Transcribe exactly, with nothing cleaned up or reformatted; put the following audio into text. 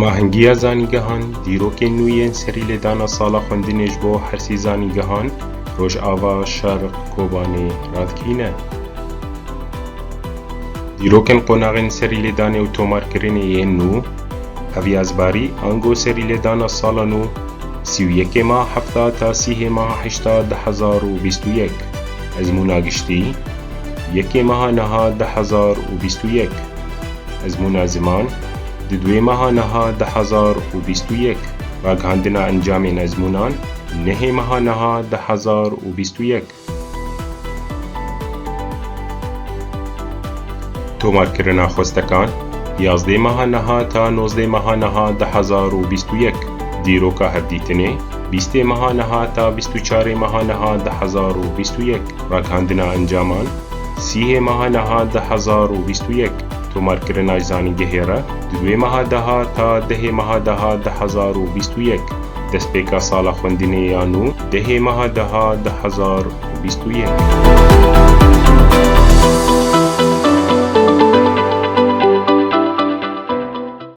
Ahengiya zanîngehan, dîrokên nû yên serîlêdana sala xwendinê ji bo her sê zanîngehan Rojava, Şerq, Kobanê radikîne. Dîrokên qonaxên serîlêdanê û tomarkirinê yên nû, ev yazbarî ango serîlêdana sala nû, sî û yekê meha hefta ta sîhê meha heşta du hezar û bîst û yek. Ezmûna giştî, yekê meha niha du hezar û bîst û yek. Ezmûna ziman, di duê meha niha du hezar û bîst û yek. Ragihandina encamên ezmûnan, nehê meha niha du hezar û bîst û yek. Tomarkirina xwestekan, yazdê meha niha ta nozdê meha niha du hezar û bîst û yek. Dîroka hevdîtinê, bîstê meha niha ta bîst û çarê meha niha du hezar û bîst û yek. Ragihandina encaman, sîhê meha niha du hezar û bîst û yek. Tomarkirina ji zanîngehê re, di duê meha daha ta dehê meha daha du hezar û bîst û yek. Destpêka sala xwendinê ya nû, dehê meha daha du hezar û bîst û yek.